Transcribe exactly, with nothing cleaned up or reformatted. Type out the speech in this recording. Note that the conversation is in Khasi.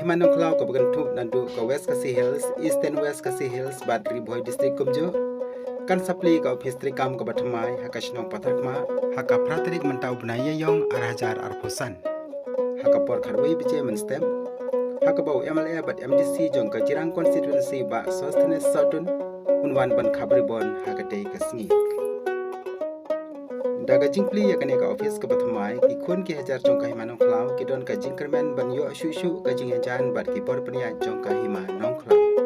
Hima Nongkhlaw kaba kynthup naduh ka West Khasi Hills, Eastern West Khasi Hills bad Ri Bhoi District kumjuh kan sa plie ka ophis treikam kaba thymmai ha ka shnong Patharkhmah ha ka phra tarik mynta u bnai Ïaïong ar hajar arphew san, ha ka por khatwei baje mynstep, ha kaba u M L A bad M D C jong ka Jirang Constituency, Bah Sosthenes Sohtun, un wan ban khap ribbon ha katei ka sngi. Da ka jingplie ïa kane ka ophis kaba thymmai, ki khun ki hajar jong ka Hima Nongkhlaw ki don ka jingkyrmen ban ïoh shuh shuh ka jingïajan bad ki bor pynïaid jong ka Hima Nongkhlaw.